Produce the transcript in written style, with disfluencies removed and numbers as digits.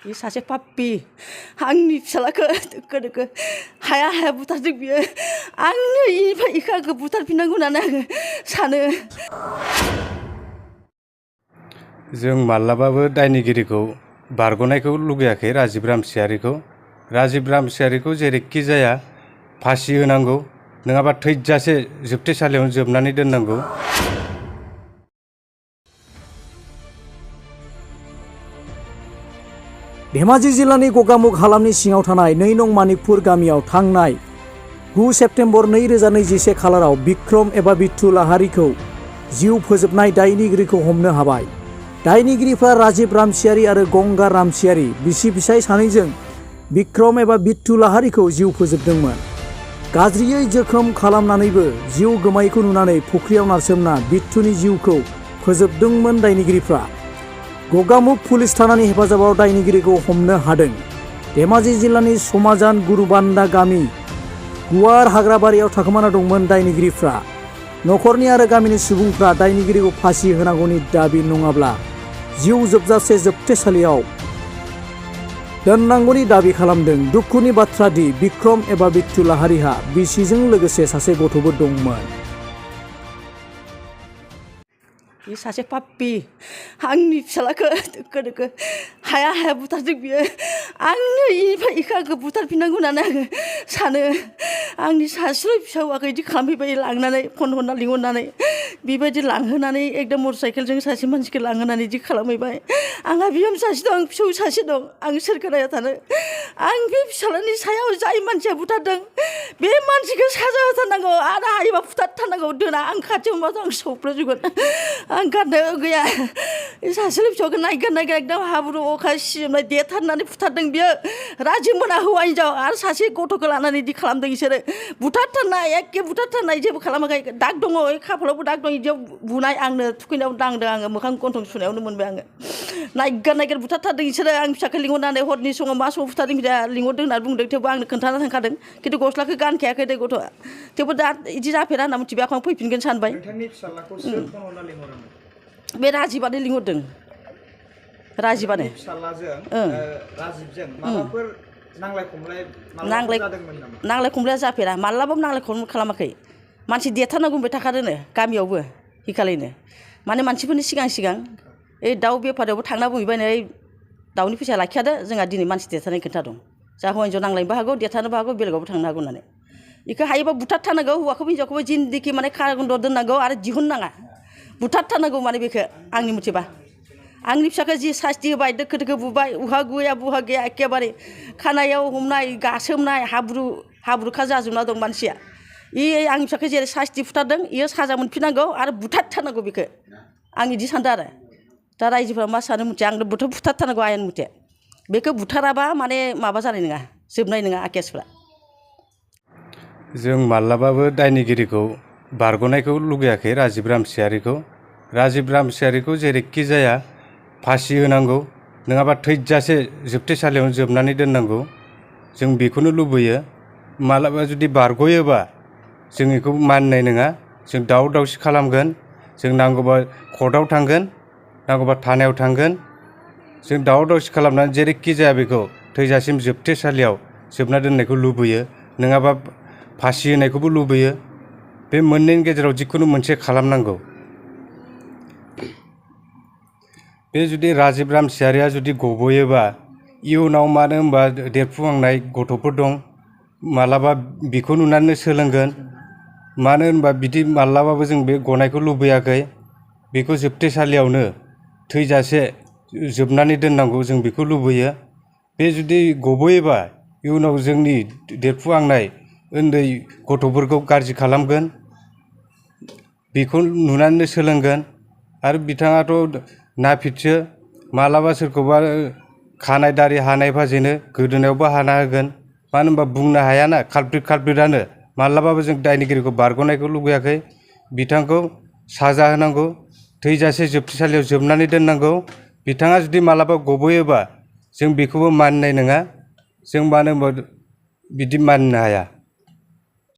이 사실 바삐 आंनि फिसालाखौ दोखो दोखो हाया हाया बुथारदों बियो आंनो इखौ बुथारफिननांगौ होननानै आङो सानो। जों माब्लाबाबो दायनिगिरिखौ बारग'नायखौ लुगैयाखै राजिब रामसियारिखौ जेरैखि जाया फासि होनांगौ नङाबा थैजासे जोबथेसालियावनो जोबनानै दोननांगौ। धेमाजि जिल्लानि गगामुग हालामनि सिङाव थानाय 2 नं मानिकपुर गामियाव थांनाय 9 सेप्तेम्बर 2021 खालाराव बिक्रम एबा बिट्टु लाहारिखौ जिउ फोजोबनाय दायनिगिरिखौ हमनो हाबाय। दायनिगिरिफ्रा राजिब रामसियारि आरो गंगा रामसियारि बिसि फिसाय सानैजों बिक्रम एबा बिट्टु लाहारिखौ जिउ फोजोबदोंमोन। गाज्रियै जोखोम खालामनानैबो जिउ गोमायैखौ नुनानै फुख्रियाव नारसोमना बिट्टुनि जिउखौ फोजोबदोंमोन दायनिगिरिफ्रा। गगामुग पुलिस थानानि हेफाजाबाव दायनिगिरिखौ हमनो हादों। धेमाजि जिल्लानि समाजान गुरुबान्दा गामि गुवार हाग्राबारियाव थाखोमाना दंमोन दायनिगिरिफ्रा। नखरनि आरो गामिनि सुबुंफ्रा दायनिगिरिखौ फासि होनांगौनि दाबि नङाब्ला जिउ जोबजासे जोबथेसालियाव दोननांगौनि दाबि खालामदों। दुखुनि बाथ्रा दि बिक्रम एबा बिट्टु लाहारिहा बिसिजों लोगोसे सासे गथ'बो दंमोन। 이 사실 바삐 आंनि फिसालाखौ दोखो दोखो हाया हाया बुथारदों बियो आंनो इखौ बुथारफिननांगौ होननानै आङो सानो। आंनि सासेल' फिसाखौ इदि खालामफैबाय लांनानै फन हरना लिंहरनानै बेबायदि लांहोनानै एकदम मटर साइकेलजों सासे मानसिखौ लांहोनानै इदि खालामहैबाय। आंहा बिहामजो सासे दं फिसौ सासे दं आं सोरखौ नायना थानो। आं बे फिसालानि सायाव जाय मानसिया बुथारदों बे मानसिखौ साजा होथारनांगौ आरो हायोबा बुथारथारनांगौ दोना आं खाथियाव मोनबाथ' आं सौग्रावजोबगोन। आं गारनो गैया सासेल' फिसौखौ नायगोन एकदम हाब्रु अखा सिजोबनाय देथारनानै बुथारदों बियो। राजिब मोना हौवा हिनजाव आरो सासे गथ'खौ लानानै इदि खालामदों इसोरो बुथारथारनाय एखे बुथारथारनाय जेबो खालामाखै। दाग दङ खाफालावबो दाग दं इदियाव बुनाय आंनो थुखैनायाव दांदों आङो मोखां गन्थं सुनायावनो मोनबाय आङो। नायगार बुथारथारदों इसोरो आं फिसाखौ लिंहरनानै हरनि समाव मा समाव बुथारदों बिदा लिंहरदों होननानै बुंदों थेवबो आंनो खोन्थाना थांखादों खिन्थु गस्लाखौ गानखायाखै दे गथ'आ थेवबो दा इदि जाफेरा होनना मिथिबाय आं फैफिनगोन सानबाय। नोंथांनि फिसालाखौ सोर फन हरना लिंहरोमोन? बे राजिबानो लिंहरदों राजिबानो। फिसालाजों राजिबजों माबाफोर नांलाय जादोंमोन नामा? नांलाय खमलाया जाफेरा मालाबाबो नांलाय खमलाय खालामाखै। मानसि देरथारनांगौ होनबाय थाखादोनो गामियावबो हिखालैनो माने मानसिफोरनि सिगां ओइ दाउ बेफारियावबो थांना बुंहैबायनो ओइ दाउनि फैसा लाखियादो जोंहा दिनै मानसि देरथारनाय खोन्थादों। जा हौवा हिनजाव नांलायनोबो हागौ देरथारनोबो हागौ बेलेगावबो थांनो हागौ होननानै बेखौ हायोबा बुथारथारनांगौ हौवाखौबो हिनजावखौबो जिन्दिखि माने खारागन्द दोननांगौ आरो दिहुननाङा बुथारथारनांगौ माने बेखौ आंनि मथेबा। आंनि फिसाखौ जि सास्ति होबाय दोखो दोखो बुबाय उहा गैया बुहा गैया एखेबारे खानायाव हमनाय गासोमनाय हाब्रुखा जाजोबना दं मानसिया। आंनि फिसाखौ जेरै सास्ति फुथारदों इयो साजा मोनफिननांगौ आरो बुथारथारनांगौ बेखौ आं इदि सानदों आरो। दा रायजोफ्रा मा सानो मिथिया आंनो बुथारथारनांगौ आयेन मथे बेखौ बुथाराबा माने माबा जानाय नङा जोबनाय नङा केसफ्रा। जों माब्लाबाबो दायनिगिरिखौ बारग'नायखौ लुगैयाखै राजिब रामसियारिखौ जेरैखि जाया फासि होनांगौ नङाबा थैजासे जोबथेसालियावनो जोबनानै दोननांगौ जों बेखौनो लुबैयो। मालाबा जुदि बारग'योबा जों बेखौ मानिनाय नङा जों दावराव दावसि खालामगोन। जों नांगौबा कर्टआव थांगोन नांगौबा थानायाव थांगोन। जों दावराव दावसि खालामनानै जेरैखि जाया बेखौ थैजासिम जोबथेसालियाव जोबना दोननायखौ लुबैयो नङाबा फासि होनायखौबो लुबैयो। बे मोननैनि गेजेराव जिखुनु मोनसे खालामनांगौ। बे जुदि राजिब रामसियारिया जुदि गबोयोबा इयुनाव मानो होनबा देरफुहांनाय गथ'फोर दं मालाबा बेखौ नुनानै सोलोंगोन। मानो होनबा बिदि मालाबाबो जों बे गनायखौ लुबैयाखै। बेखौ जोबथेसालियावनो थैजासे जोबनानै दोननांगौ जों बेखौ लुबैयो। बे जुदि गबोयोबा इयुनाव जोंनि देरफुहांनाय उन्दै गथ'फोरखौ गाज्रि खालामगोन बेखौ नुनानैनो सोलोंगोन। आरो बिथाङाथ' नापितसो मालाबा सोरखौबा खानाय दारि हानाय फाजेनो गोदोनायावबो हाना होगोन। मानो होनबा बुंनो हायाना कालप्रिटआनो मालाबाबो जों दायनिगिरिखौ बारग'नायखौ लुगैयाखै। बिथांखौ साजा होनांगौ थैजासे जोबथेसालियाव जोबनानै दोननांगौ। बिथाङा जुदि मालाबा गबोयोबा जों बेखौबो मानिनाय नङा। जों मानो होनबा बिदि मानिनो हाया।